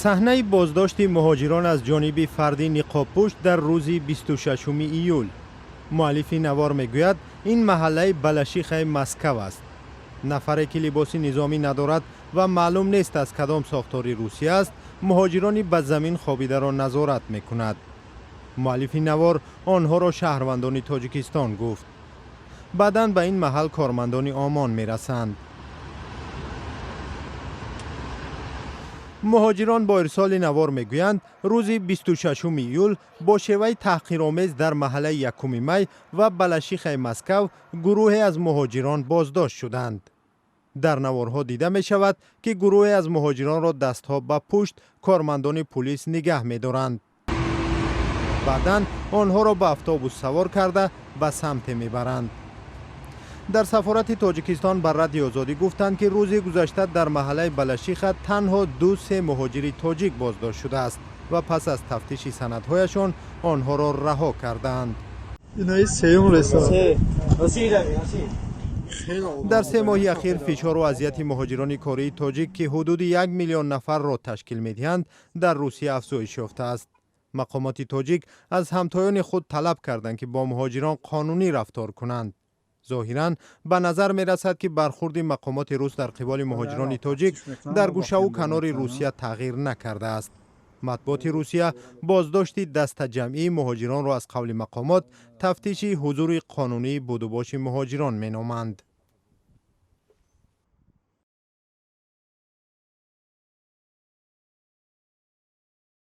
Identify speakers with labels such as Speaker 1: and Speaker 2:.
Speaker 1: Саҳнаи боздошти муҳоҷирон аз ҷониби фарди ниқобпӯш дар рӯзи 26 июл. Муаллифи навор мегӯяд, ин маҳаллаи Балашихаи Москав аст. Нафаре, ки либоси низомӣ надорад ва маълум нест, аз кадом сохтори Русия аст, муҳоҷирони ба замин хобидаро назорат мекунад. Муаллифи навор онҳоро шаҳрвандони Тоҷикистон гуфт. Баъдан ба ин маҳал кормандони ОМОН мерасанд. Муҳоҷирон бо ирсоли навор мегӯянд, рӯзи 26 июл бо шеваи таҳқиромез дар маҳаллаи Якуми май ва Балашихаи Москав гурӯҳе аз муҳоҷирон боздошт шуданд. Дар наворҳо дида мешавад, ки гурӯҳе аз муҳоҷиронро дастҳо ба пушт кормандони пулис нигаҳ медоранд. Баъдан онҳоро ба автобус савор карда, ба самте мебаранд. Дар сафорати Тоҷикистон ба Радиои Озодӣ гуфтанд, ки рӯзи гузашта дар маҳаллаи Балашиха танҳо ду-се муҳоҷири тоҷик боздошт шудааст ва пас аз тафтиши санадҳояшон онҳоро раҳо кардаанд. Дар 3 моҳи ахир фишору азияти муҳоҷирони кории тоҷик, ки ҳудуди 1 миллион нафарро ташкил медиҳанд, дар Русия афзоиш ёфтааст. Мақомоти тоҷик аз ҳамтоёни худ талаб карданд, ки бо муҳоҷирон қонунӣ рафтор кунанд. Зоҳиран, ба назар мерасад, ки бархурди мақомоти рус дар қиболи муҳоҷирони тоҷик дар гӯшаву канори Русия тағйир накардааст. Матбуоти Русия боздошти дастаҷамъии муҳоҷиронро, аз қавли мақомот, тафтиши ҳузури қонунии будубоши муҳоҷирон меноманд.